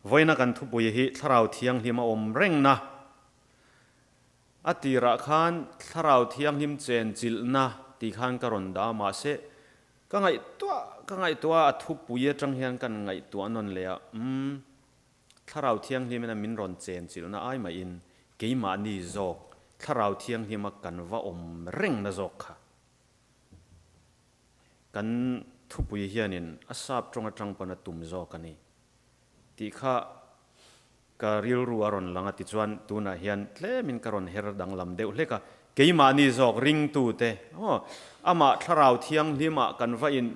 Vawiina kan thupui hi Thlarau Thianghlim a awm rengna. A tirah khan Thlarau Thianghlim chenchilhna tih khan ka rawn dah a, mahse ka ngaihtuah ka ngaihtuah a, a thupui atang hian kan ngaihtuah nawn leh a, umm Thlarau Thianghlimin a min rawn chenchilhna ai mahin keimahni zawk Thlarau Thianghlima kan va awm rengna zawk kha. Kan thupui hianin a sap tawng atang pawn a tum zawk a ni tih kha ka rilru a rawn lang a tichuan tunah hian tlemin ka rawn her danglam deuh hlek a, keimahni zawk ringtute aw amah Thlarau Thianghlimah kan va in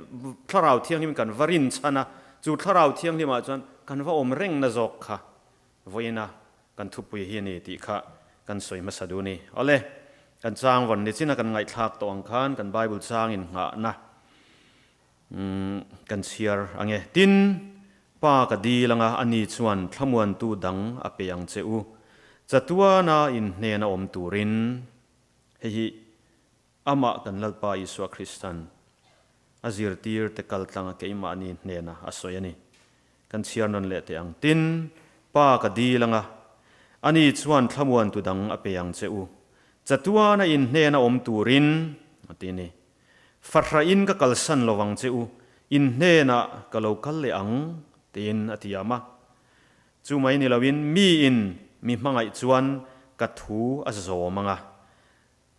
Thlarau Thianghlim kan va rin chhan a, chu Thlarau Thianghlimah chuan kan va awm rengna zawk kha Vawiina kan thupui hi a ni tih kha kan sawi hmasa duh a ni. Awle, kan chang vawn ni china kan ngaihthlak tawh ang khan kan Bible chang innghahna kan chhiar ang e. Tin, Pa ka dil anga ani chuan thlamuantu dang a pe ang che u. Chatuana inhnena awm turin hei hi amah kan Lalpa Isua Kristan a zirtir te kal tlanga keimahni hnena a sawi a ni. Kan chhiar nawn leh teh ang. Tin, Pa ka dil anga, ani chuan thlamuantu dang a pe ang che u. Chatuana in hnena awm turin, a ti ni. Fahrahin ka kalsan lo vang che u, in hnenah ka lo kal leh ang, tiin a tiam a. Chu mai ni loin miin mi hmangaih chuan ka thu a zawm anga.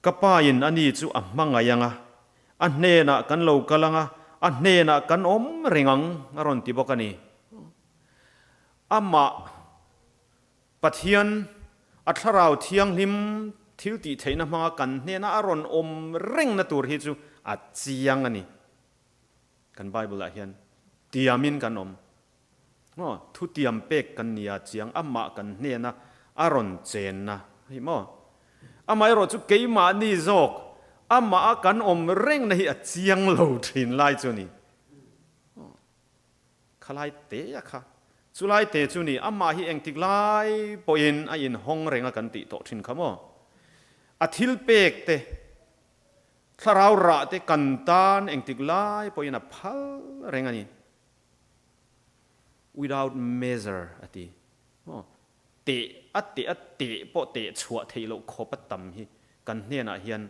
Ka pa in ani chu a hmangaih ang a, a hnenah kan lo kal ang a, a hnenah kan awm reng ang, a rawn ti bawk a ni. Amah Pathian, a Thlarau Thianghlim thil tih theihna hmanga kan hnena a rawn awm rengna tur hi chu a chiang a ni. Kan Bible-ah hian tiamin kan awm. Maw? Thutiam pek kan nia chiang, amah kan hnena a rawn chenna hi maw? Amaherawh chu keimahni zawk amah a kan awm rengna hi a chiang lo thin lai chu ni. Khalai te a kha. Chulai te chu ni, amah hi engtik lai pawhin a inhawng reng a kan tih tawh thin kha maw? A thil pek te, thlarau rah te kan tan engtik lai pawhin a phal reng a ni. Without measure a ti. Maw? Teh a teh a teh pawh teh chhuah theih loh khawp a tam hi kan hnenah hian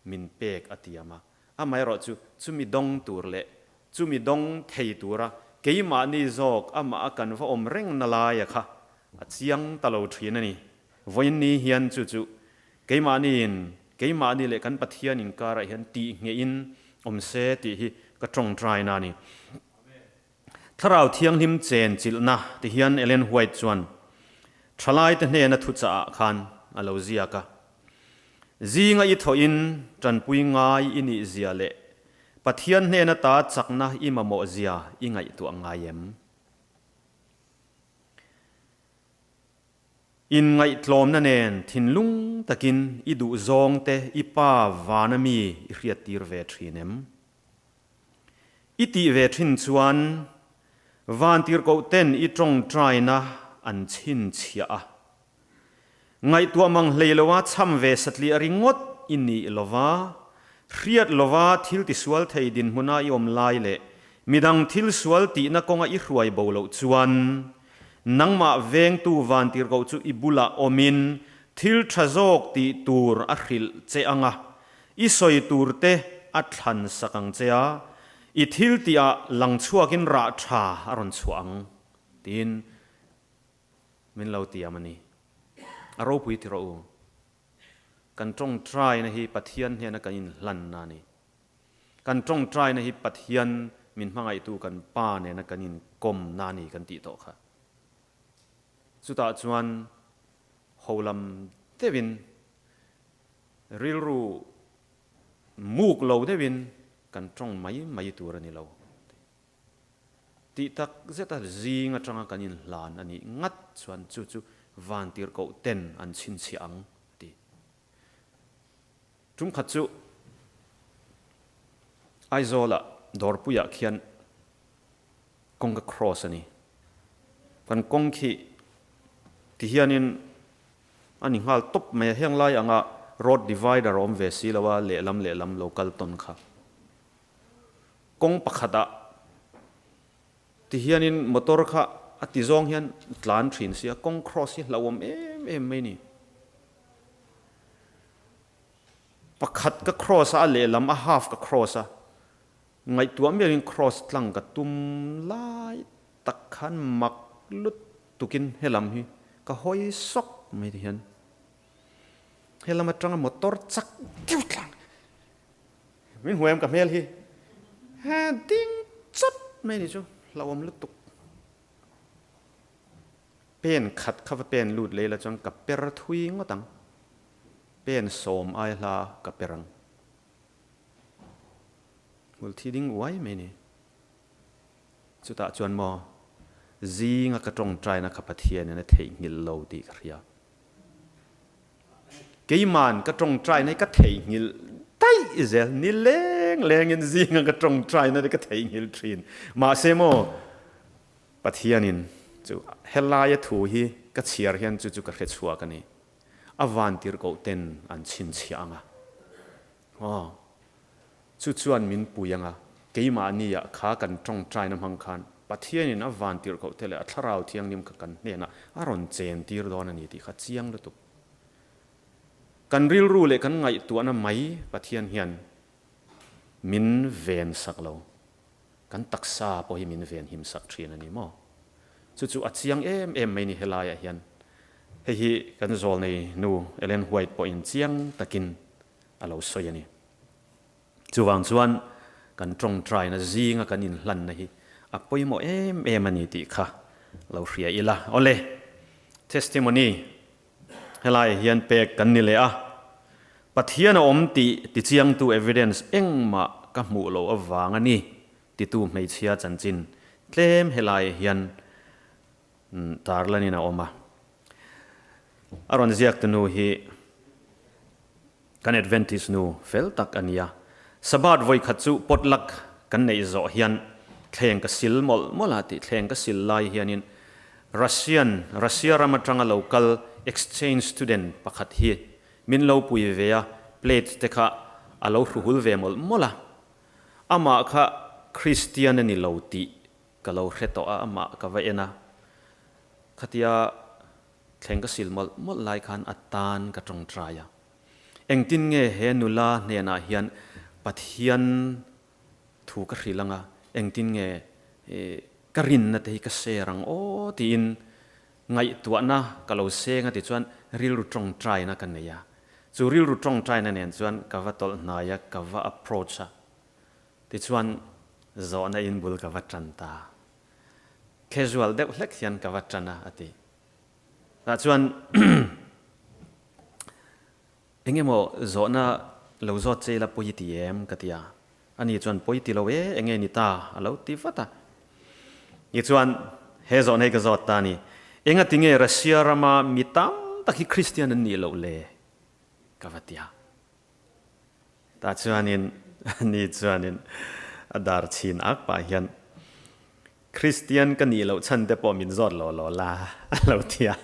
min pek a tiam a. Amaherawh chu chumi dawng tur leh chumi dawng thei tura keimahni zawk amah a kan va awm reng na laia kha a chiang ta lo thin a ni. Vawiinni hian chu chu keimahniin keimahni leh kan Pathian inkarah hian tih ngeihin awm se tih hi ka tawngtaina a ni. Thlarau Thianghlim chen chilhna ti hian Ellen White chuan thalaite hnena thuchah ah khan a lo ziak a. Zinga i thawhin tanpui ngai i nih zia leh Pathian hnena ta chakna i mamawh zia i ngaihtuah ngai em? Inngaihtlawmna nen thinlung takin i duhzawng te i Pa vana mi i hriattir ve thin em? I tih ve thin chuan vantirhkoh ten i tawngtaina an chhinchhiah a. Ngaihtuah mang hlei loa cham ve satliah ringawt i nih lova, hriat lova thil tisual thei dinhmuna i awm lai leh midang thil sual tihna kawnga i hruai bo loh chuan nangmah vengtu vantirhkoh chu i bulah awmin thil tha zawk tih tur a hrilh che ang a, I sawi tur te a thlan sak ang che a, i thil tih ah lang chhuakin rah tha a rawn chhuah ang, tiin min lo tiam a ni. A ropui ti rawh u. Kan tawngtaina hi Pathian hnena kan inhlanna a ni. Kan tawngtaina hi Pathian min hmangaihtu kan Pa nena kan inkawmna a ni kan tih tawh kha. Chutah chuan holam deuhin Rilru muk lo deuhin kan tawng mai mai tur a ni lo. Tih tak zeta zing atanga kan inhlan a nih ngat chuan chu chu vantirhkoh ten an chhinchhiah ang a ti. Tum khat chu Aizawlah dawrpuiah khian kawng ka cross a ni. Kan kawng khi tihianin A ni nghal tawp mai a, heng lai anga road divider a awm ve si lo a, lehlam lehlam lo kal tawn kha. Kawng pakhatah ti hianin motor kha a ti zawng hian tlan thin sia, kawng cross hi hlauhawm em em mai ni. Pakhat ka cross a, a lehlam a half ka cross a, ngaihtuah mialin cross tlang ka tum lai tak khan mak lutukin helam hi ka hawi sawk mai ti hian helam atanga motor chak deuh tlang Min hmu em ka hmel hi he ding chawt mai ni chu hlauhawm lutuk. Pen khat kha va pen lut lei la chuan ka per thui ngawt ang. Pen sawm ai hla ka per ang. Hmul thi ding uai mai ni. Chutah chuan maw zinga ka tawngtaina kha Pathianin a theihnghilh lo tih ka hria. Keiman ka tawngtaina hi ka theihnghilh daih zel, ni leng lengin zinga ka tawngtaina te ka theihnghilh thin. Mahse maw Pathianin chu helaia thu hi ka chhiar hian chu chu ka hre chhuak a ni. A vantirhkoh ten an chhinchhiah ang a. Aw, chu chuan min pui ang a, keimahniah kha kan tawngtaina hmang khan Pathianin a vantirhkoh te leh a Thlarau Thianghlim kha kan hnenah a rawn chen tir dawn a ni tih kha chiang lutuk. Kan rilru leh kan ngaihtuahna mai Pathian hian min ven sak lo, kan taksa pawh hi min ven him sak thin a ni maw? Chu chu a chiang em em mai ni helaiah hian. Hei hi kan zawlnei nu Ellen White pawhin chiang takin a lo sawi a ni. Chuvang chuan kan tawngtaina zinga kan inhlanna hi a pawimawh em em a ni tih kha lo hria ila. Awle, testimony helaiah hian pek kan ni leh a, Pathian a awm tih tichiangtu evidence engmah ka hmuh loh avang a ni titu hmeichhia chanchin tlem helaiah hian tarlanin a awm a. A rawn ziaktu nu hi Kan Adventist nu fel tak a nia. Sabbath vawikhat chu potluck kan neih zawh hian thleng ka sil mawlh mawlh a tih thleng ka sil lai hianin Russian, Russia ram atanga lo kal exchange student pakhat hi min lo pui ve a, plate te kha a lo hruhul ve mawlh mawlh a. Amah kha Christian a ni lo tih ka lo hre tawh a, amah ka va en a. Khatia Thleng ka sil mawlh mawlh lai khan a tan ka tawngtai a. Engtin nge he nula hnenah hian Pathian thu ka hrilh anga, engtin nge ka rinna te hi ka share ang aw tiin ngaihtuahna ka lo seng a ti chuan rilru tawngtaina ka nei a. Chu rilru tawngtaina nen chuan ka va tawlh hnai a, ka va approach a. Tichuan zawhna in bul ka va tan ta. Casual deuh hlek hian ka va tan a, a ti. Tah chuan eng emaw zawhna lo zawt che ila pawi ti em ka ti a, ani chuan pawi ti lo e, eng nge ni ta a lo ti vat a. Tichuan he zawhna hi ka zawt ta a ni, engati nge Russia rama mi tam tak hi Kristian an nih loh le ka va ti a. Tah chuanin ani chuanin a dar chhin ak pah hian Kristian ka nih loh chhan te pawh min zawt lo lo la a lo ti a.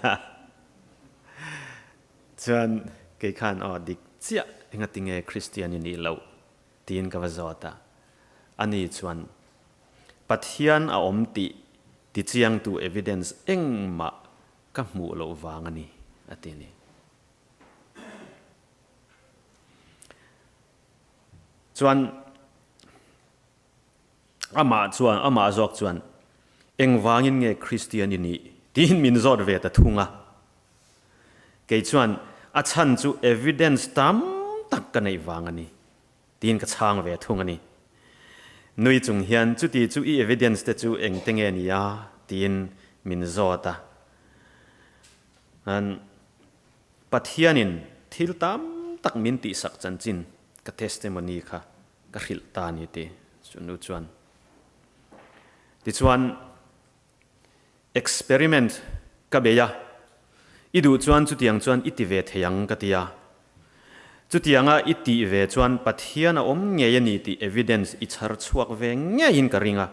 Chuan kei khan aw dik chiah engati nge Kristian i nih loh tiin ka va zawt a. Ani chuan Pathian a awm tih tichiangtu evidence engmah ka hmuh loh vang a ni a ti a ni. Chuan amah chuan amah zawk chuan engvangin nge Kristian i nih tiin min zawt ve ta thung a. Kei chuan a chhan chu evidence tam tak ka neih vang a ni tiin ka chhang ve thung a ni. Nui chung hian chuti chu i evidence te chu engte nge ni a tiin min zawt a. Pathianin thil tam tak min tihsak chanchin ka testimony kha ka hrilh ta a ni ti chu nu chuan. Tichuan experiment ka bei a, i duh chuan chutiang chuan i ti ve thei ang ka ti a. Chutianga i tih ve chuan Pathian a awm ngei a ni tih evidence i chhar chhuak ve ngeiin ka ring a.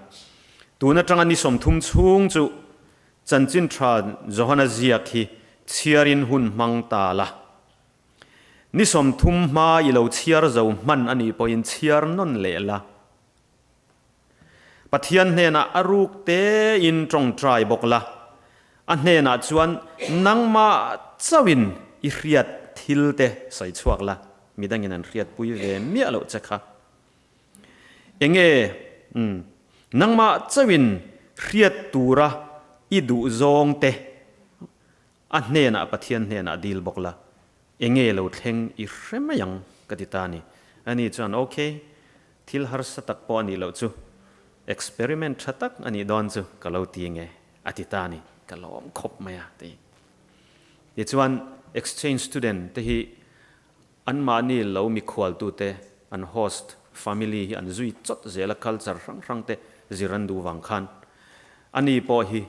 Tun atanga ni 30 chhung chu Chanchin tha Johana ziak hi chhiarin hun hmang ta la. Ni 30 hma i lo chhiar zo hman a nih pawhin chhiar nawn leh la. Pathian hnenah a ruk tein tawngtai bawk la. A hnenah chuan nangmah chauhin i hriat thil te sawi chhuak la, midangin an hriatpui ve miah loh che kha. Enge umm nangmah chauhin hriat tura i duh zawng te a hnenah Pathian hnenah dil bawk la, enge lo thleng i hre mai ang ka ti ta a ni. Ani chuan ok, thil harsa tak pawh a nih loh chu, experiment tha tak a nih dawn chu ka lo ti nge a ti ta a ni, ka lawm khawp mai a ti. Tichuan exchange student te hi Anmahni lo mikhualtute, an host family hi an zui chawt zel a, culture hrang hrang te zir an duh vang khan ani pawh hi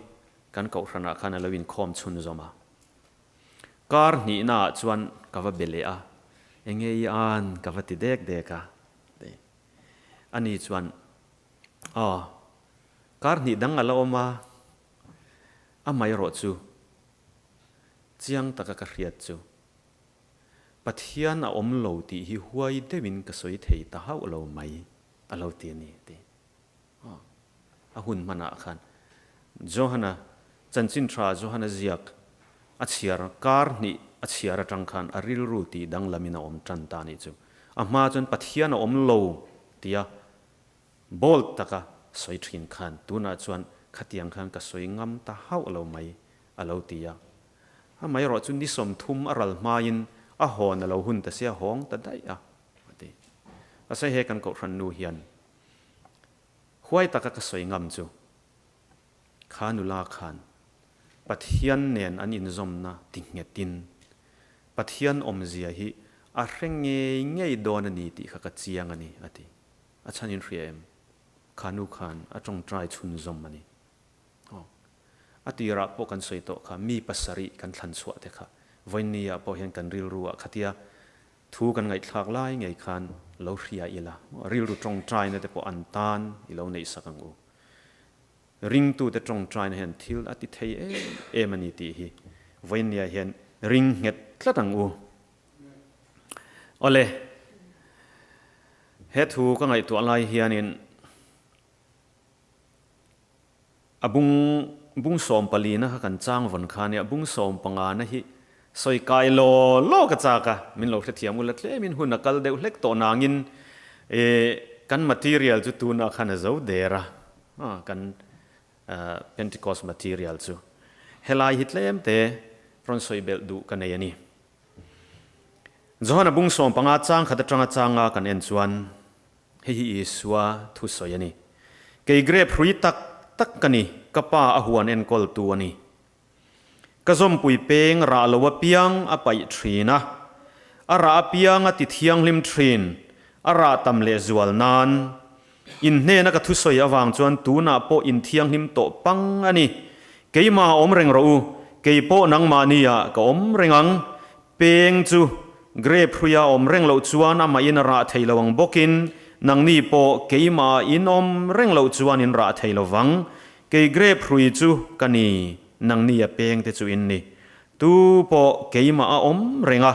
kan kohhranah khan a lo inkhawm chhunzawm a. Kar hnihnaah chuan ka va be leh a, Enge i an ka va ti dek dek a, ti. Ani chuan, Aw, kar hnih dang a la awm a, amaherawh chu chiang taka ka hriat chu Pathian a awm lo tih hi huai deuhin ka sawi thei ta hauh lo mai a lo ti a ni a ti. Aw, a hun hmanah khan Johana chanchin tha Johana ziak a chhiar kar hnih a chhiar atang khan a rilru tih danglamin a awm tan ta nih chu. A hma chuan Pathian a awm lo tia bold taka sawi thin khan tunah chuan khatiang khan ka sawi ngam ta hauh lo mai a lo ti a. Amaherawh chu ni 30 a ral hmain a hawn a lo hun ta sia hawng ta daih a, a ti. Mahse he kan kohhran nu hian huai taka ka sawi ngam chu kha nula khan Pathian nen an inzawmna ti nghetin Pathian awmzia hi a hre ngei ngei dawn a ni tih kha ka chiang a ni, a ti. A chhan in hria em? Kha nu khan a tawngtai chhunzawm a ni. Aw. A tirah pawh kan sawi tawh kha, mi pasarih kan thlan chhuah te kha, vawiinni-ah pawh hian kan rilru ah khatia thu kan ngaihthlak lai ngei khan lo hria ila, rilru tawngtaina te pawh an tan i lo neih sak ang u. Ringtute tawngtaina hian thil a ti thei em em a ni tih hi vawiinni-ah hian ring nghet tlat ang u. Awle, he thu ka ngaihtuah lai hianin, A bung bung sawmpalina kha kan chang vawn kha nia, bung sawmpangana hi sawi kai law law ka chak a, min lo hrethiam ula tlemin hun a kal deuh hlek tawh nangin eh kan material chu tunah khan a zo der a, kan Pentecost material chu helai hi tlem te rawn sawi belh duh ka nei a ni. Johana bung 15 chang khat atanga changa kan en chuan Hei hi Isua thusawi a ni. Kei grep hrui tak tak ka ni, ka Pa a huan enkawltu a ni. Ka zawmpui peng rah lo apiang a paih thin a, a rah apiang a ti thianghlim thin, a rah tam leh zual nan. In hnena ka thusawi avang chuan tunah pawh in thianghlim tawh pang a ni. Keimah awm reng rawh u, kei pawh nangmahniah ka awm reng ang. Peng chu grape hruia awm reng loh chuan amahin a rah thei lo ang bawkin nangni pawh keimah in awm reng loh chuan in rah thei lo vang. Kei grape hrui chu ka ni, nangni a peng te chu in ni. Tu pawh keimah a awm reng a,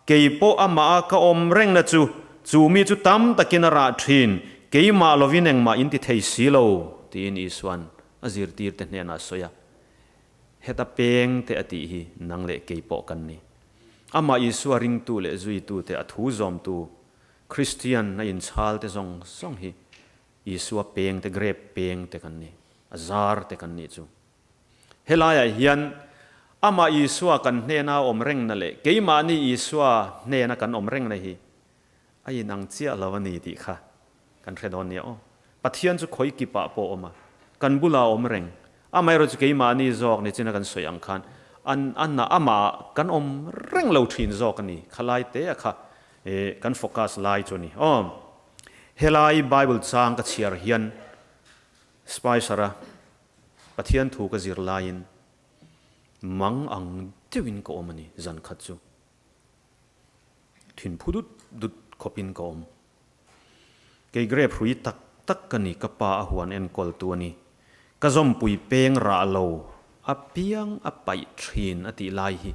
kei pawh amah a ka awm rengna chu, chu mi chu tam takin a rah thin, keimah lovin engmah in ti thei si lo, tiin Isua'n a zirtirte hnenah a sawi a. Heta peng te a tih hi nang leh kei pawh kan ni. Amah Isua ringtu leh zuitu te a thu zawmtu Kristian a inchhal te zawng zawng hi Isua peng te grape peng te kan ni, a zar te kan nih chu. Helaiah hian amah Isua kan hnena a awm rengna leh keimahni Isua hnena kan awm rengna hi a inang chiah lo a ni tih kha kan hre dawn nia aw. Pathian chu khawi kipah pawh awm a, kan bulah a awm reng. Amaherawh chu keimahni zawk ni chin a kan sawi ang khan an a na amah kan awm reng lo thin zawk a ni. Khalai te a kha kan focus lai chu a ni aw. Helai Bible chang ka chhiar hian Spicer-a Pathian thu ka zir laiin mang ang deuhin ka awm a ni zan khat chu. Thin phu dut dut khawpin ka awm. Kei grape hrui tak tak ka ni, ka pa a huan enkawltu a ni. Ka zawmpui peng rah lo a piang a paih thin a tih lai hi.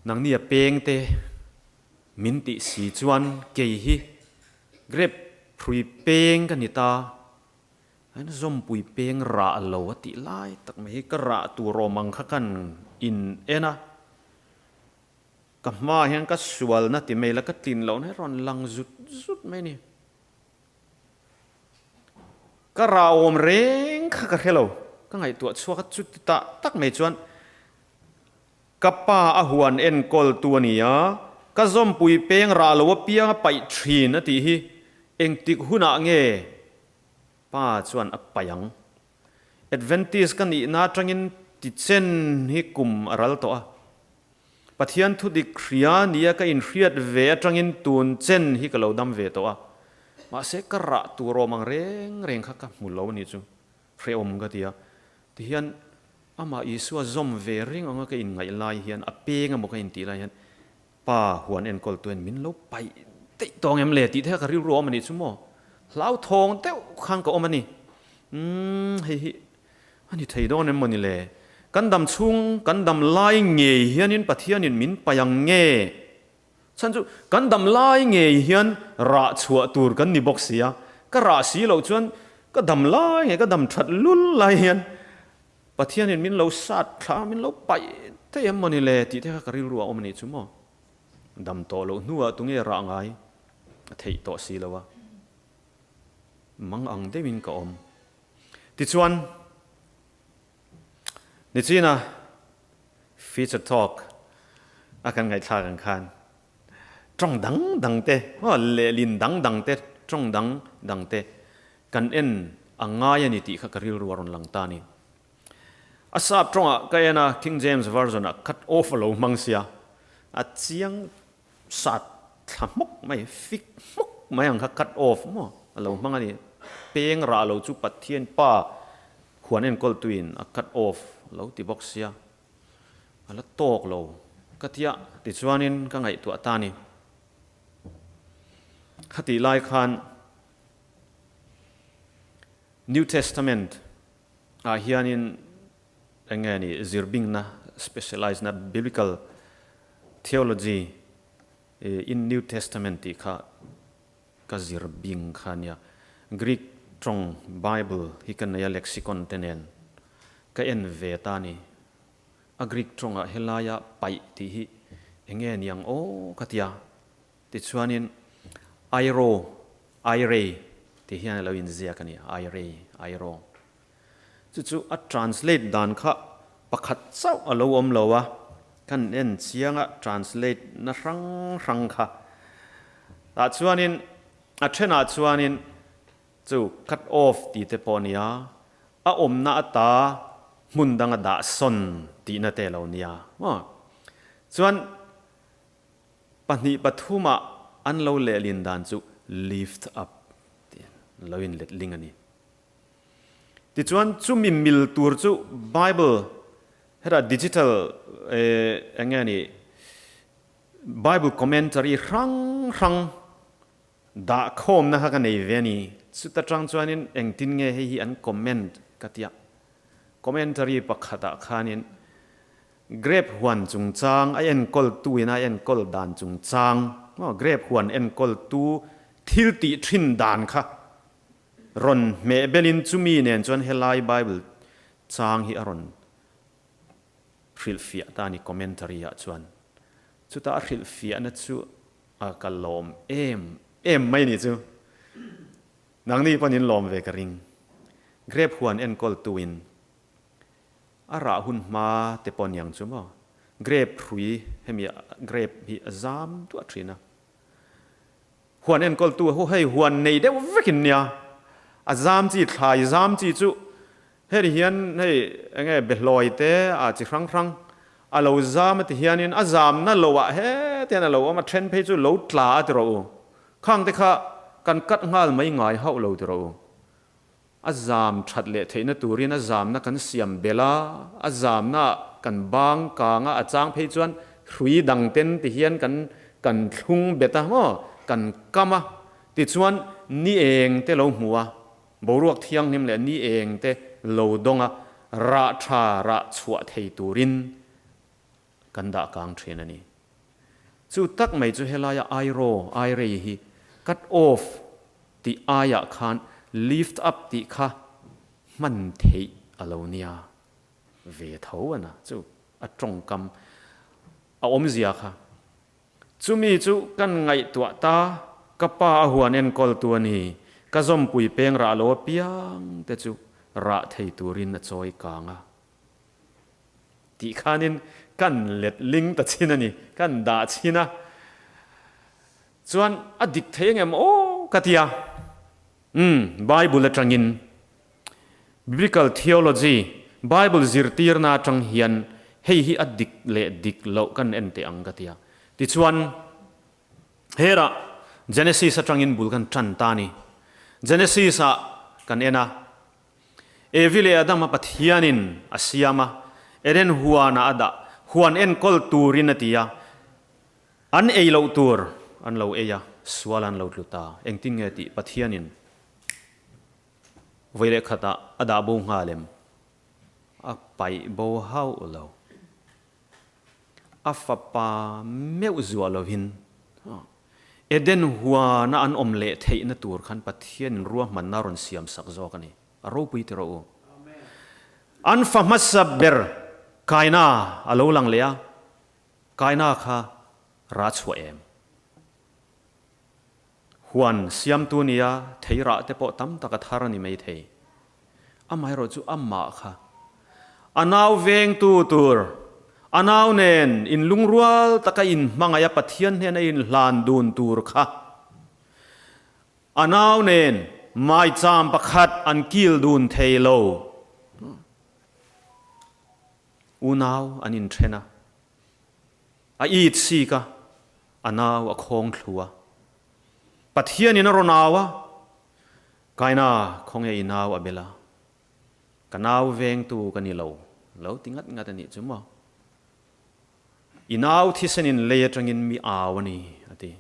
Nangni a peng te min tih si chuan kei hi grape hrui peng ka ni ta. An zawmpui peng rah lo a tih lai tak mai hi ka rah tur awm ang kha kan in en a, ka hmaah hian ka sualna ti mai la ka tlin lohna hi rawn lang zut zut mai a ni. Ka rah awm reng kha ka hre lo, ka ngaihtuah chhuak a chuti tah tak mai chuan ka pa a huan enkawl tu a ni a, ka zawmpui peng rah lo apiang a paih thin a tih hi engtik hunah nge Pa chuan a paih ang. Adventist ka nihna atangin tichen hi kum a ral tawh a. Pathian thudik hria nia ka inhriat ve atangin tun chen hi ka lo dam ve tawh a. Mahse ka rah tur awm ang reng reng kha ka hmu lo a nih chu. Hrehawm ka ti a. Tihian amah Isua zawm ve reng anga ka inngaih lai hian a peng emaw ka intih lai hian Pa huan enkawltuin min lo paih daih tawng em le tih te kha ka rilru a awm a nih chu maw? Hlauthawng deuh khan ka awm a ni. Umm hei hi a ni thei dawn em maw ni le? Kan dam chhung, kan dam lai ngei hianin Pathianin min paih ang nge? Chhan chu kan dam lai ngei hian rah chhuah tur kan ni bawk si a, ka rah si loh chuan ka dam lai nge ka dam that lul lai hian Pathianin min lo sat thla, min lo paih thei em mawni le tih te kha ka rilru a awm a nih chu maw. Dam tawh loh hnuah tunge rah ngai a theih tawh si lo a, mang ang deuhin ka awm. Tichuan, nichina feature talk a kan ngaihthlak ang khan tawng dang dang te, lehlin dang dang te, tawng dang dang te Kan en a ngai a ni tih kha ka rilru a rawn lang ta a ni. A sap tawngah ka en a, King James Version ah cut off a lo hmang sia, a chiang sat thla hmawk mai, fik hmawk mai ang kha cut off maw a lo hmang a ni. Peng rah lo chu Pathian pa huan enkawltuin a cut off a lo ti bawk sia, a la tawk lo ka tia tichuanin ka ngaihtuah ta a ni. Khatih lai khan New Testament ah hianin eng nge ni zirbingna specialize na Biblical Theology in New Testament tih kha ka zir bing kha nia. Greek tawng Bible hi ka nei a lexicon te nen ka en ve ta ni. A Greek tawngah helaia paih tih hi eng nge ni ang aw ka tia. Tichuanin Airo, Airei, tih hian a lo inziak a ni, Airei, Airo. Chu chu a translate dan kha pakhat chauh a lo awm lo a, kan en chiang a translate na hrang hrang kha. Tah chuanin a thenah chuanin chu cut off tih te pawh a nia, a awmna ata hmun danga dah sawn tihna te a lo nia. Chuan Pahnih pathuma an lo lehlin dan chu lift up tih an lo inlet ling a ni. Tichuan chumi mil tur chu Bible hetah digital eng nge ni Bible commentary hrang hrang dah khawmna kha ka nei ve a ni. Chuta tang chuanin engtin nge hei hi an comment ka tia. Commentary pakhatah khanin Grape huan chungchang a enkawltu in a enkawl dan chungchang maw grape huan enkawltu thil tih thin dan kha rawn hmeh belin chumi nen chuan helai Bible chang hi a rawn hrilhfiah ta a ni commentary ah chuan chutah a hrilhfiahna chu a ka lawm em em mai ni chu nangni pawn in lawm ve ka ring grape huan enkawltu in A rah hun hma te pawh niang chu maw? Grape hrui hemi grape hi a zam duah thin a. Huan enkawltu ho hei huan nei deuh vekin nia. A zam chi thlai zam chi chu heri hian hei enge behlawi te a chi hrang hrang a lo zam a ti hianin a zamna lo ah heti hian a lo awm a then phei chu lo tla a ti rawh u. Khang te kha kan cut nghal mai ngai hauh lo ti rawh u. A zam that leh theihna turin a zamna kan siam belh a, a zamna kan bang kang a, a chang phei chuan hrui dang ten ti hian kan kan thlung bet a maw, kan kam a, tichuan ni eng te lo hmu a, boruak thianghlim leh ni eng te lo dawng a, rah tha rah chhuah thei turin kan dah kang thin a ni. Chu tak mai chu helaia airaw, airei hi cut off tih aiah khan lift up tih kha Hman theih a lo nia ve tho a na chu a tawngkam a awmzia kha. Chumi chu kan ngaihtuah ta, ka pa a huan enkawltu a ni, ka zawmpui peng rah lo apiang te chu rah thei turin a chawi kang a. Tih khanin kan let ling ta chin a ni, kan dah chin a. Chuan a dik thei engem aw ka ti a. Umm, Bible atangin Biblical theology, Bible zirtirna atang hian hei hi a dik leh dik loh kan en teh ang ka ti a. Tichuan, herah Genesis atangin bul kan tan ta a ni. Genesis ah kan en a, Evi leh Adama Pathianin a siam a, Eden huanah a dah, huan enkawl turin a ti a, An ei loh tur an lo ei a, sual an lo tlu ta. Engtin nge tih Pathianin vawi leh khatah a dah bo nghal em? A paih bo hauh lo. A fapa meuh zuah lovin Eden huana an awm leh theihna tur khan Pathianin ruahmanna a rawn siam sak zawk a ni. A ropui ti rawh u. An fa hmasa ber Kaina a lo lang leh a, Kaina kha rah chhuah em? Huan siamtu nia thei rah te pawh tam tak a thar a ni mai thei. Amaherawh chu amah kha a nau vengtu tur, a nau nen inlungrual taka inhmangaih a Pathian hnena inhlan dun tur kha a nau nen maicham pakhat an kil dun thei lo. Unau an inthen a, a it sik a, a nau a khawng thlu a. Pathianin a rawn au a, Kaina, khawnge i nau a bel a? Ka nau vengtu ka ni lo, lo ti ngat ngat a nih chu maw? I nau thisenin lei atangin mi au a ni, a ti.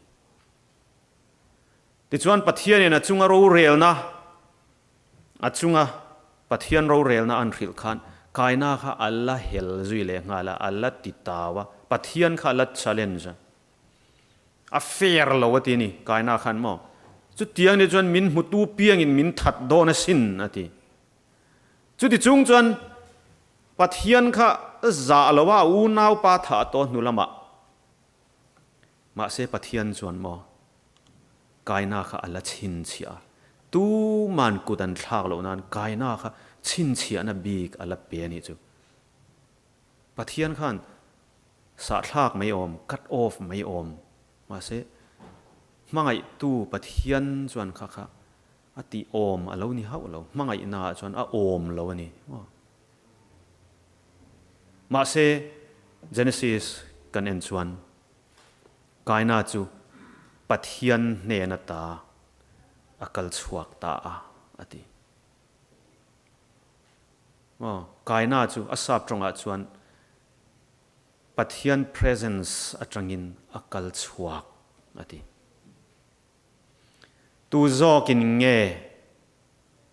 Tichuan Pathianin a chunga rorelna A chunga Pathian rorelna an hrilh khan Kaina kha a la hel zui leh nghal a, a la ti tau a, Pathian kha a la challenge a. A fair lo a ti a ni, Kaina khan maw? Chutiang ni chuan min hmutu piangin min that dawn asin a ti. Chuti chung chuan Pathian kha zah lo a, a unaupa thah tawh hnu lamah Mahse Pathian chuan maw Kaina kha a la chhinchhiah a, tuman kut an thlak loh nan Kaina kha chhinchhiahna bik a la pe a nih chu. Pathian khan sahthlak mai awm, cut off mai awm, mahse hmangaihtu Pathian chuan kha kha a tih awm a lo ni hauh lo, hmangaihna ah chuan a awm lo a ni. Mahse Genesis kan en chuan Kaina chu Pathian hnen ata a kal chhuak ta a, a ti. Aw, Kaina chu a sap tawngah chuan Pathian presence atangin a kal chhuak, a ti. Tu zawkin nge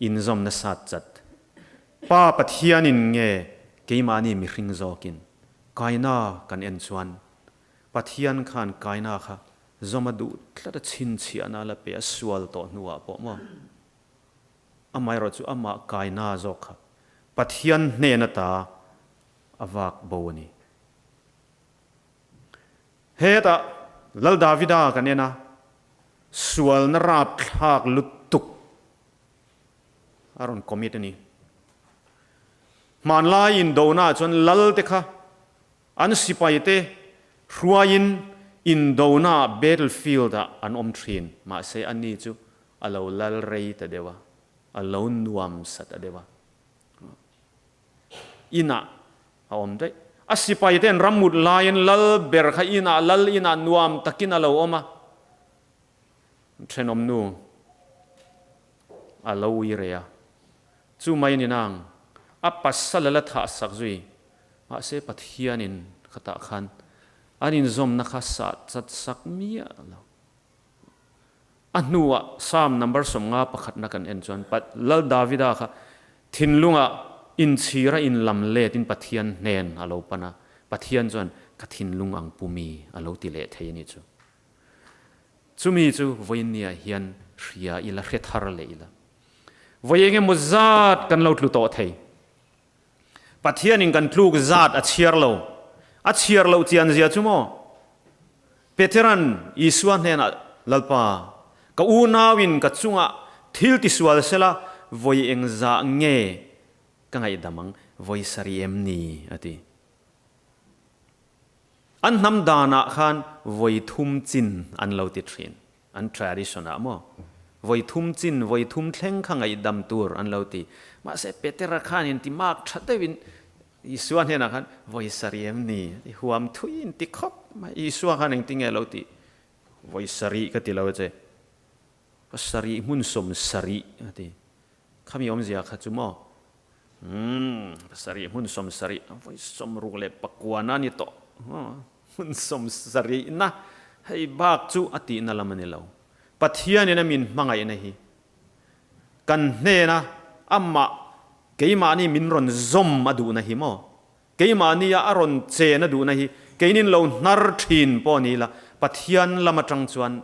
inzawm nasat chat? Pa Pathianin nge keimahni mihring zawkin? Kaina kan en chuan Pathian khan Kaina kha zawm a duh tlat a chhinchhiahna a la pe a sual tawh hnuah pawh maw? Amaherawh chu amah Kaina zawk kha Pathian hnen ata a vak bo a ni. Hetah Lal Davida kan en a, sualna rapthlak lutuk a rawn commit a ni. Hmanlai indona ah chuan Lal te kha an sipai te hruaiin indona ah battlefield ah an awm thin, mahse ani chu a lo lal rei ta deuh a, a lo nuam sa ta deuh a. Inah a awm daih. A sipai te an rammut laiin lal ber kha inah lal inah nuam takin a lo awm a, thenawm nu a lo ui reh a, chu mai ni nang a pasal a la thah sak zui. Mahse Pathianin khatah khan an inzawmna kha sah chat sak miah lo. A hnuah Psalm number 50 pakhatna kan en chuan Lal Davida kha thinlungah inchhira inlam letin Pathian hnen a lo pan a, Pathian chuan ka thinlung ang pumi a lo ti leh thei a nih chu. Chumi chu vawiinniah hian hria ila, hre thar leh ila. Vawi engemaw zat kan lo tlu tawh thei. Pathianin kan tluk zat a chhiar lo. A chhiar loh chian zia chu maw? Peteran Isua hnenah, Lalpa, ka unauin ka chungah thil tisual sela vawi engzah nge ka ngaihdam ang? Vawi sarih em ni? a ti. An hnam danah khan vawi thum chin an lo ti thin. An tradition ah maw? Vawi thum chin, vawi thum thleng kha ngaihdam tur an lo ti. Mahse Petera khan in ti mak tha deuhin Isua hnenah khan vawi sarih em ni? A ti huam thui in ti khawp mai. Isua khan engtinge lo tih? Vawi sarih ka ti lo che. Ka sarih hmun 70 a ti. Khami awmzia kha chu maw? Umm, pasarih hmun 70, vawi 69 na ni tawh. Hmun 70 na, hei bak chu a tihna lam a ni lo. Pathianin a min hmangaihna hi kan hnena amah keimahni min rawn zawm a duhna hi maw? Keimahnia a rawn chen a duhna hi keinin lo hnar thin pawh ni ila Pathian lam atang chuan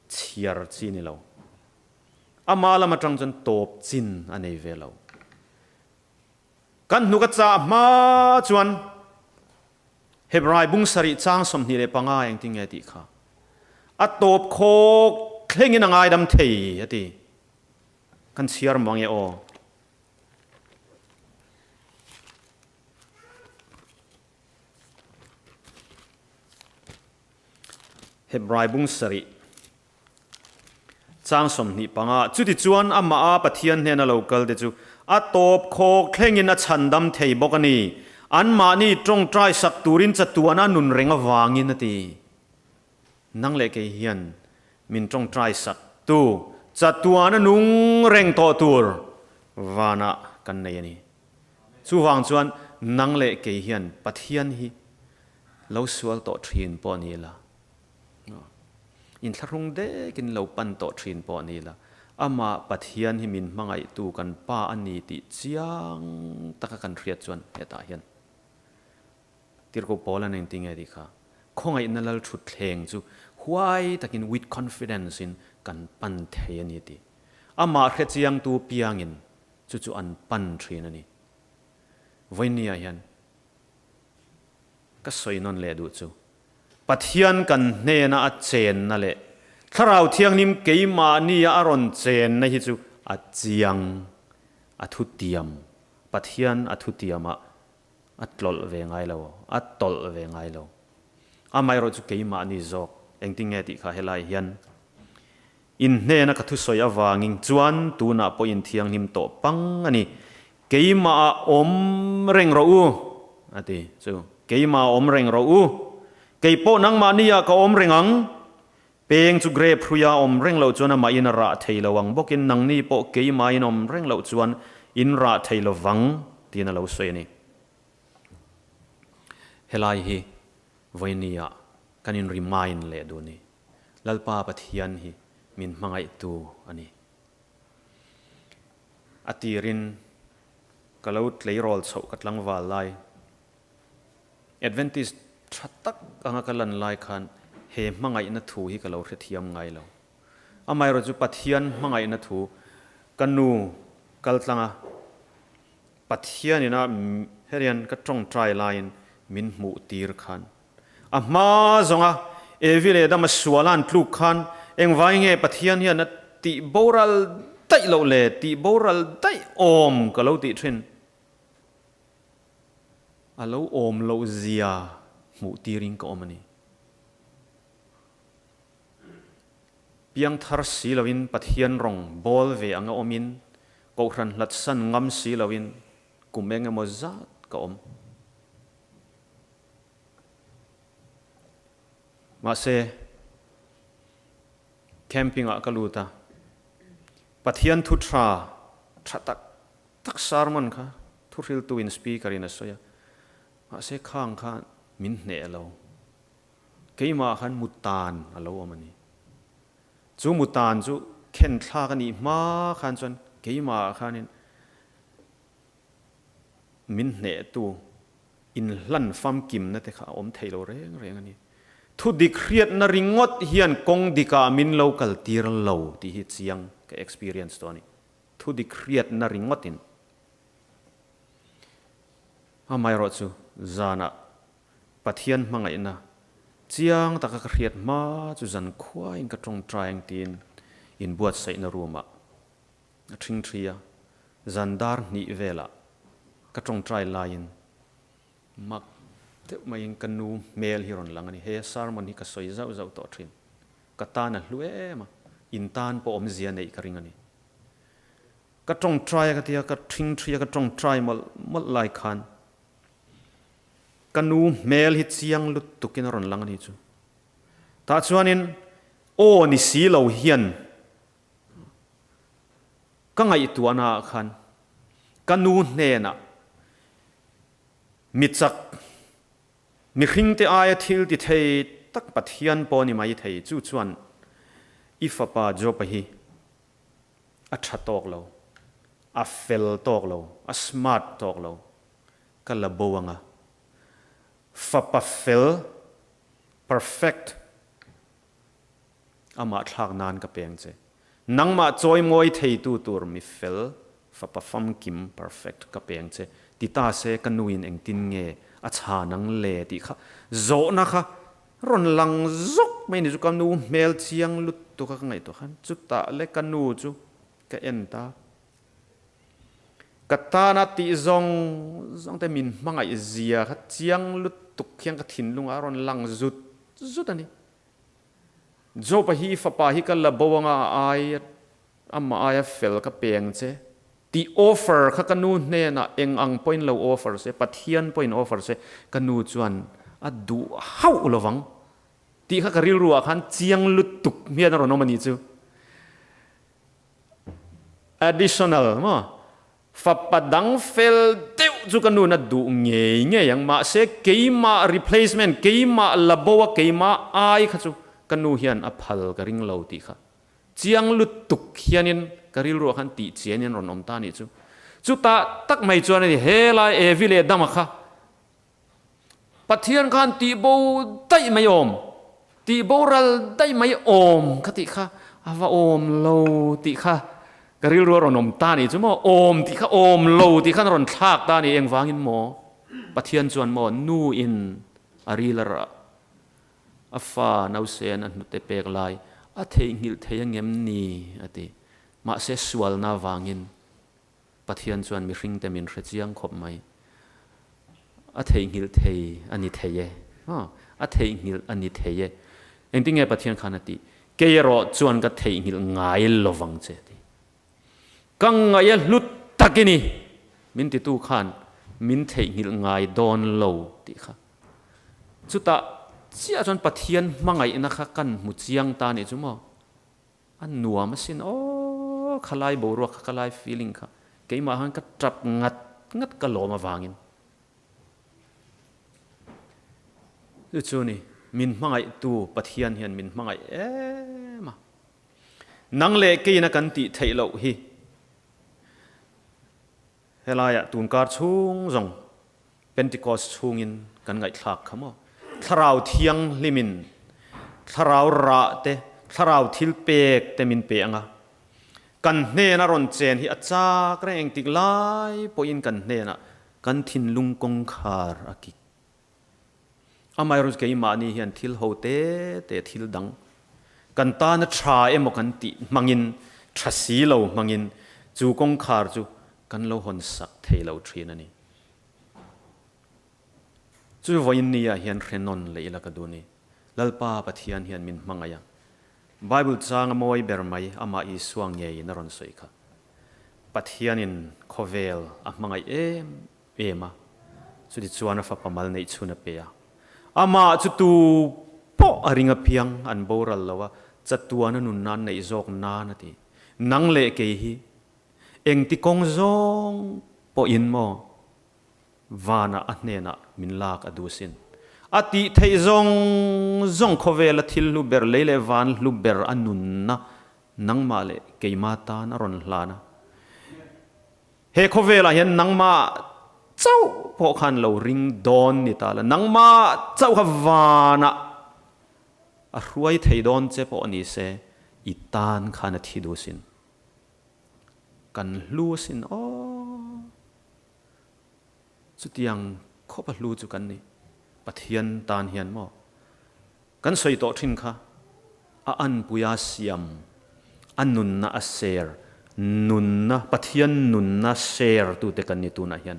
chhiar chi ni lo. Ama lam atang chuan tawp chin a nei ve lo. Kan hnuk a chah hma chuan Hebrai bung sarih chang 25 engtin nge tih kha a tawp khawk thlengin a ngaidam thei a ti. Kan chhiar mang e aw. Hebrai bung sarih Chang 25, Chutichuan amah a Pathian hnena lo kal te chu a tawp khawk thlengin a chhandam thei bawk a ni. Anmahni tawngtai sak turin chatuana nun reng avangin a ti. Nang leh kei hian min tawngtai sak tu chatuana nung reng tawh tur vanah kan nei a ni. Chuvang chuan nang leh kei hian Pathian hi lo sual tawh thin pawh ni ila, Inthlahrung dekin lo pan tawh thin pawh ni la, amah Pathian hi min hmangaihtu kan Pa a ni tih chiang taka kan hriat chuan hetah hian Tirhkoh Paula nen tinge tih kha khawngaihna lal thutthleng chu huai takin with confidence in kan pan thei a ni tih amah hrechiangtu piangin chu chu an pan thin a ni. Vawinia hian Ka sawi nawn leh duh chu, Pathian kan hnena a chenna leh Thlarau Thianghlim keimahnia a rawn chenna hi chu a chiang, a thutiam, Pathian a thutiamah a tlawlh ve ngai lo, a tawlh ve ngai lo. Amaherawh chu keimahni zawk, engtin nge tih kha helai hian in hnena ka thusawi avangin chuan tunah pawh in thianghlim tawh pang a ni. Keimah awm reng rawh u, a ti chu. Keimah awm reng rawh u. Kei pawh nangmahniah ka awm reng ang. Peng chu grape hruia awm reng loh chuan amahin a rah thei lo ang bawkin nangni pawh keimahin awm reng loh chuan in rah thei lo vang, tiin a lo sawi a ni. Helai hi vawinia kan in remind leh duh a ni. Lalpa Pathian hi min hmangaihtu a ni. A tirin ka lo tleirawl chhoh ka tlangval lai. Adventist tha tak anga ka lan lai khan he hmangaihna thu hi ka lo hrethiam ngai lo. Amaherawh chu Pathian hmangaihna thu ka nu kal tlang a, Pathianin a herian ka tawngtai laiin min hmuh tir khan a hma zawnga Evi leh Adama suala an tluk khan engvai nge Pathian hian a tih boral daih loh le tih boral daih awm ka lo tih thin. A lo awm loh zia hmuh tirin ka awm a ni. Piangthar si loin Pathian rawng bawl ve anga awmin Kohhran hlatsan ngam si loin kum eng emaw zat ka awm. Mahse, camping ah ka lut a, Pathian thu tha, tha tak tak sermon kha thuhriltu in speaker in a sawi a, mahse khang kha min hneh lo. Keimah khan mutan a lo awm a ni. Chu mutan chu khen thlak a nih hma khan chuan keimah khanin min hnehtu inhlan famkimna te kha a awm thei lo reng reng a ni. Thu dik hriatna ringawt hian kawng dikah min lo kaltir lo tih hi chiang ka experience tawh a ni. Thudik hriatna ringawtin. Amaherawhchu, zanah Pathian hmangaihna chiang taka ka hriat hma chu zan khuain ka tawngtai ang tiin inbuatsaihna room-ah a ṭhingṭhi a, zan dar hnih velah ka tawngtai laiin mak deuh maiin ka nu hmel hi rawn lang a ni. He sermon hi ka sawi zauh zauh tawh ṭhin. Ka tan a hlu em a, in tan pawh awmzia neih ka ring a ni. Ka tawngtai a ka tia, ka ṭhingṭhi a ka tawngtai mawlh mawlh lai khan Ka nu hmel hi chiang lutukin a rawn lang a ni chu. Tah chuanin aw ni si lo hian ka ngaihtuahna ah khan ka nu hnenah mi chak, mihringte aia thil ti thei tak Pathian pawh ni mai thei chu chuan i fapa Job-a hi a tha tawk lo, a fel tawk lo, a smart tawk lo. Ka la bo anga. Fapa fel, perfect, amah thlak nan ka peng che. Nangmah chawimawi theitu tur mi fel, fapa famkim, perfect, ka peng che. Ti ta se ka nuin engtin nge a chhan ang le tih kha zawhna kha rawn lang zawk mai ni chu ka nu hmel chiang lutuk a ka ngaihtuah khan chutah le ka nu chu ka en ta. Ka tana tih zawng zawng te min hmangaih zia kha chiang lutuk hian ka thinlung ah a rawn lang zut zut a ni. Job-a hi i fapa hi ka la bo anga a ai amah aia fel ka peng che tih offer kha ka nu hnenah eng ang pawhin lo offer se, Pathian pawhin offer se ka nu chuan a duh hauh lovang tih kha ka rilru ah khan chiang lutuk hian a rawn awm a nih chu. Additional maw? Fapa dang fel deuh chu ka nun a duh ngei ngei ang, mahse keimah replacement, keimah la bo a keimah ai kha chu ka nu hian a phal ka ring lo tih kha chiang lutuk hianin ka rilruah khan tih chianin rawn awm ta a nih chu. Chutah tak mai chuan a ni, helai Evi leh Adama kha Pathian khan tih bo daih mai awm, tih boral daih mai awm ka tih kha a va awm lo tih kha ka rilru a rawn awm ta nih chu maw, awm tih kha awm lo tih khan a rawn thlak ta nih engvangin maw Pathian chuan maw nu in a ril a rah a fa nausen a hnute pek lai a theihnghilh thei angem ni a ti mahse sualna vangin Pathian chuan mihringte min hre chiang khawp mai. A theihnghilh thei a ni thei e. A theihnghilh a ni thei e. Engtin nge Pathian khan a tih? Kei erawh chuan ka theihnghilh ngai lovang che a ti. Ka ngaih a hlut tak i ni. Min titu khan min theihnghilh ngai dawn lo tih kha. Chutah chiah chuan Pathian hmangaihna kha kan hmu chiang ta nih chu maw? A nuam asin aw khalai boruak kha khalai feeling kha keimah khan ka tap ngat ngat ka lawm avangin chu chu ni min hmangaih tu Pathian hian min hmangaih em a nang leh keina kan tih theih loh hi helaiah tunkar chhung zawng Pentecost chhungin kan ngaihthlak kha maw? Thlarau Thianghlimin thlarau rah te, thlarau thil pek te min pe anga kan hnena rawn chen hi a chak reng engtik lai pawhin kan hnenah kan thinlung kawngkhar a kik. Amaherawhchu keimahni hian thil ho te te thil dang kan tana tha emaw kan tih hmangin tha si lo hmangin chu kawngkhar chu kan lo hawn sak thei lo thin a ni. Chu vawiin ni ah hian hre nawn leh ila ka duh ni. Lalpa Pathian hian min hmangaih a. Bible chang a mawi ber mai amah Isua ngeiin a rawn sawi kha. Pathianin khawvel a hmangaih em em a, chutichuan a fapa mal neih chhun a pe a. Amah chu tu pawh a ring apiang an boral lo a, chatuan a nun nan neih zawk nan a ti. Nang leh kei hi Engti kawng zawng pawhin maw vanah a hnenah min lak a duh sin. A tih theih zawng zawng khawvela thil hlu ber lei leh van hlu ber a nunna nangmah leh keimah tan a rawn hlan a. He khawvelah hian nangmah chauh pawh khan lo ring dawn ni ta la, nangmah chauh kha vanah a hruai thei dawn che pawh ni se i tan khan a thi duh sin. Kan hlu asin aw. Chutiang khawpa hlu chu kan ni. Pathian tan hian maw? Kan sawi tawh thin kha a anpuia siam, a nunna a share, nunna, Pathian nunna share tute kan ni tunah hian.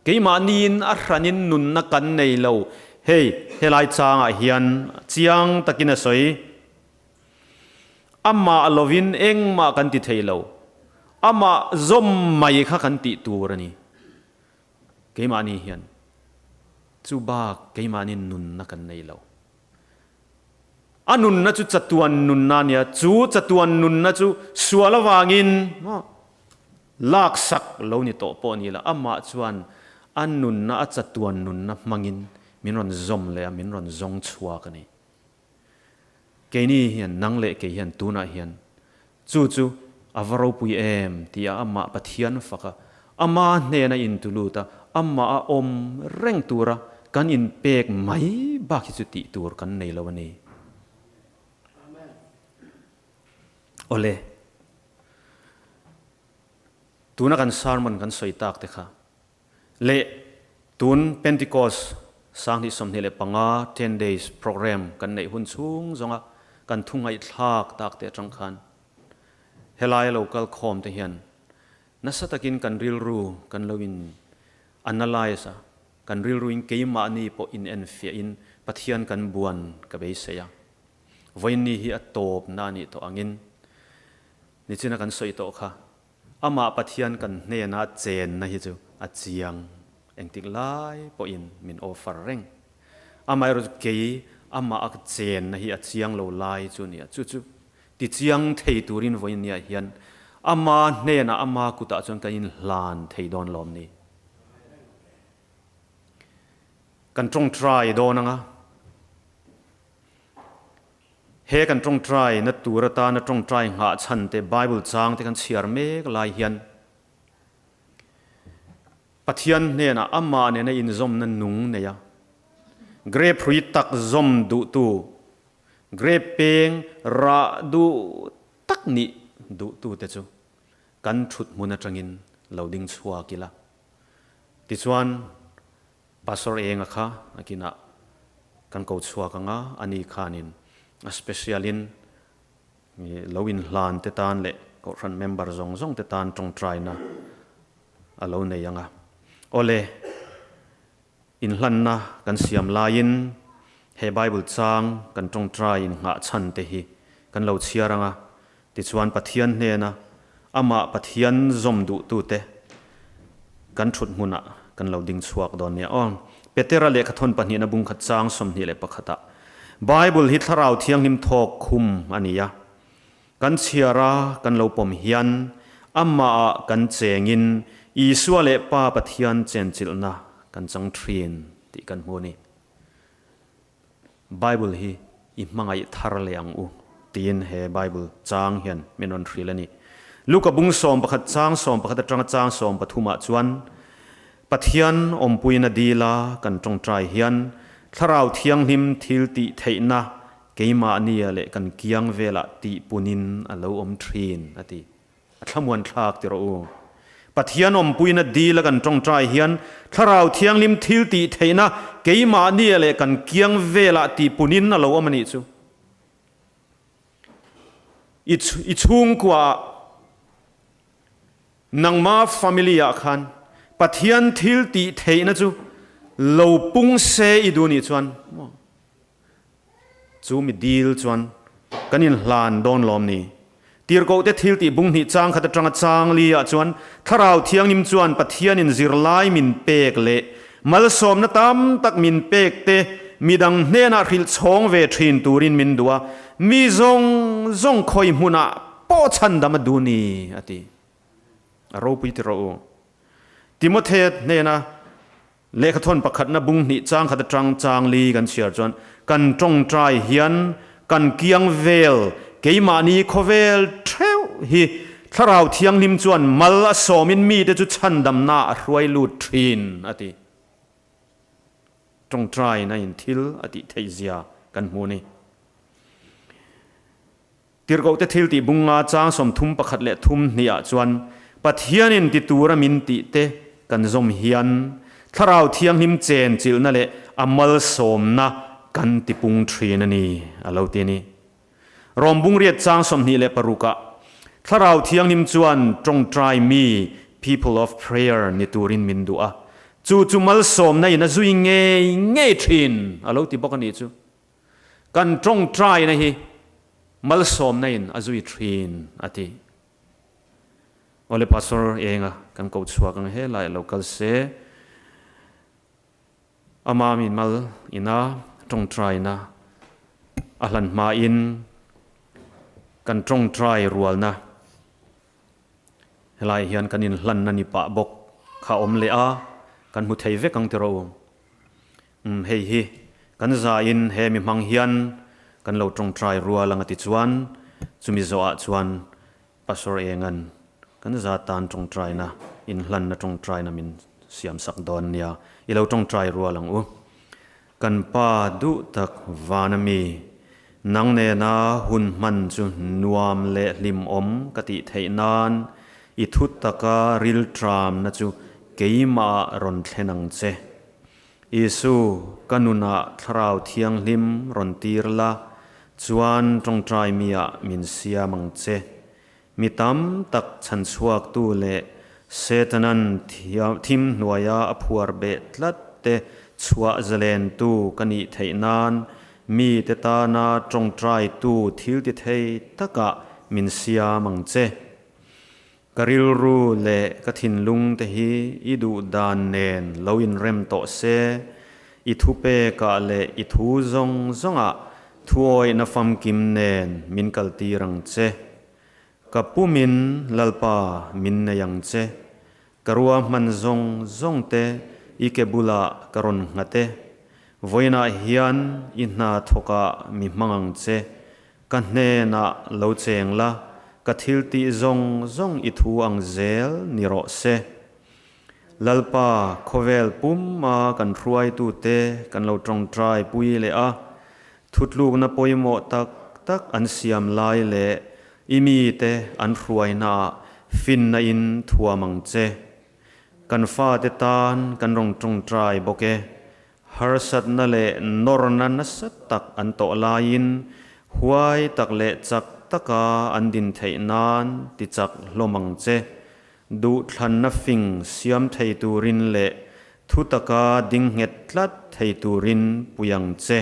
Keimahniin a hranin nunna kan nei lo. Hei, helai changah hian chiang takin a sawi. Amah lovin engmah kan ti thei lo. Amah zawm mai kha kan tih tur a ni. Keimahni hian chu bak keimahni nunna kan nei lo. A nunna chu chatuan nunna a nia, chu chatuan nunna chu sual avangin laksak lo ni tawh pawh a ni la, amah chuan a nunna, a chatuan nunna hmangin min rawn zawm leh a, min rawn zawng chhuak a ni. Keini hian, nang leh kei hian tunah hian chu chu a va ropui em tia amah Pathian faka, ama hnena intulut a, amah a awm reng tura kan inpek mai bak hi chu tih tur kan nei lo a ni. Awle, tuna kan sermon kan sawi tak te kha Leh tun Pentecost 2025 Ten Days Program kan neih hun chhung zawnga kan thu ngaihthlak tak te atang khan helai lo kal khawm te hian nasa takin kan rilru kan lo in analyse a, kan rilru in keimahni pawh in enfiah in Pathian kan buan ka beisei a. Vawiinni hi a tawpna a nih tawh angin nichina kan sawi tawh kha Amah Pathian kan hnena chenna hi chu a chiang, engtik lai pawhin min offer reng. Amaherawhchu kei amah a chenna hi a chiang lo lai chu nia, chu chu tichiang thei turin vawinia hian ama hnenah ama kutah chuan kan inhlan thei dawn lawm ni. Kan tawngtai dawn anga. He kan tawngtai na tur atana tawngtai nghah chhan te Bible chang te kan chhiar mek lai hian Pathian hnenah amah nena inzawmna nung nei a, grape hrui tak zawm duhtu, grape peng rah duh tak nih duhtu te chu kan thut hmun atangin lo ding chhuak ila. Tichuan Pastor Enga kha a kinah kan ko chhuak ang a, ani khanin a special in lo inhlan te tan leh Kohhran member zawng zawng te tan tawngtaina a lo nei ang a. Awle, inhlanna kan siam laiin he Bible chang kan tawngtai innghah chhan te hi kan lo chhiar ang a, Tichuan Pathian hnena amah Pathian zawm duhtute kan thut hmunah kan lo ding chhuak dawn nia aw. Petera lehkhathawn pahnihna bungkhat chang 21 ah Bible hi Thlarau Thianghlim thawk khum a ni a, kan chhiar a kan lo pawm hian amah ah kan chengin Isua leh Pa Pathian chenchilhna kan chang thin tih kan hmu a ni. Bible hi i hmangaih thar leh ang u tiin he Bible chang hian min rawn hrilh a ni. Luka bung 11 chang 11 atanga chang 13 ah chuan Pathian awmpuina dila kan tawngtai hian Thlarau Thianghlim thil tih theihna keimahnia leh kan kiang velah tih punin a lo awm thin a ti. A thlamuan thlak ti rawh u. Pathian awmpuina dil a kan tawngtai hian Thlarau Thianghlim thil tih theihna keimahnia leh kan kiang velah tih punin a lo awm a nih chu. I i chhungkuaah nangma family ah khan Pathian thil tih theihna chu lo pung se i duh nih chuan maw? Chu mi dil chuan kan inhlan dawn lawm ni? Tirhkohte thil tih bung hnih chang khat atanga chang li ah chuan Thlarau Thianghlim chuan Pathianin zirlai min pek leh malsawmna tam tak min pek te midang hnenah hrilh chhawng ve thin turin min duh a, mi zawng zawng khawi hmunah pawh chhandam a duh ni a ti. A ropui ti rawh u. Timothea hnena Lehkhathawn pakhatna bung hnih chang khat atang chang li kan chhiar chuan kan tawngtai hian kan kiang vel keimahni khawvel theuh hi Thlarau Thianghlim chuan mal a sawmin mite chu chhandamna a hruai lut thin a ti. Tawngtaina in thil a tih theih zia kan hmu a ni. Tirhkohte thiltih bunga chang 31 leh thum hnih ah chuan Pathianin ti tura min tih te kan zawm hian Thlarau Thianghlim chen chilhna leh a malsawmna kan tipung thin a ni, a lo ti a ni. Rom bungriat chang 26 ah Thlarau Thianghlim chuan tawngtai mi, people of prayer, ni turin min duh a, chu chu malsawmna in a zui ngei ngei thin, a lo ti bawk a nih chu. Kan tawngtaina hi malsawmna in a zui thin, a ti. Awle Pastor Enga kan koh chhuak ang helai a lo kal se. Ama min mal ina tawngtaina a hlan hmain kan tawngtai rualna helai hian kan inhlanna ni pah bawk kha awm leh a, kan hmu thei vek ang tiraw u. Umm hei hi kan zain he mi hmang hian kan lo tawngtai rual ang a ti chuan chumi zawhah chuan Pastor Engan kan za tan tawngtaina inhlanna tawngtaina min siam sak dawn nia i lo tawngtai rual ang u. Kan Pa duh tak vana mi nang nena hun hman chu nuam leh hlimawm ka tih theih nan i thu taka rilṭamna chu keimah rawn thlen ang che. Isu, ka nunah Thlarau Thianghlim rawn tir la, chuan tawngtai miah min siam ang che. Mi tam tak chhanchhuaktu leh Setanan thim hnuaia a phuar beh tlat te chhuah zalentu ka nih theih nan mite tana tawngtaitu thil ti thei takah min siam ang che. Ka rilru leh ka thinlung te hi i duh dan nen lo inrem tawh se, i thupekah leh i thu zawng zawngah thuawihna famkim nen min kaltir ang che. Ka pumin Lalpa min nei ang che. Ka ruahman zawng zawng te i ke bulah ka rawn nghat e. Vawiinah hian i hna thawkah mi hmang ang che. Ka hnenah lo cheng la, ka thil tih zawng zawng i thu ang zel ni rawh se. Lalpa, khawvel puma kan hruaitute kan lo tawngtai pui leh a, thutlukna pawimawh tak tak an siam lai leh i mite an hruainaah finna in thuam ang che. Kan fate tan kan rawn tawngtai bawk e. Harsatna leh nawrna nasa tak an tawh laiin huai tak leh chak taka an din theih nan ti chak hlawm ang che. Duhthlanna fing siam thei turin leh thu taka ding nghet tlat thei turin pui ang che.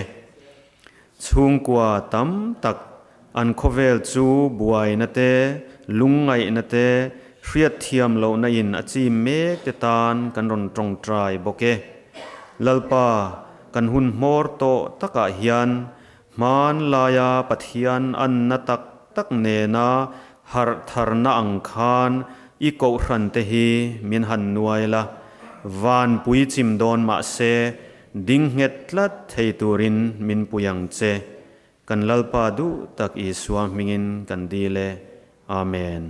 Chhungkua tam tak an khawvel chu buaina te, lungngaihna te, hriatthiam lohna in a chim mek te tan kan rawn tawngtai bawk e. Lalpa, kan hun hmawr tawh takah hian hmanlaia Pathian anna tak tak nena harh tharna ang khan i kohhran te hi min han nuai la, vanpui chim dawn mahse ding nghet tlat thei turin min pui ang che. Kan Lalpa duh tak Isua hmingin kan dil e. Amen.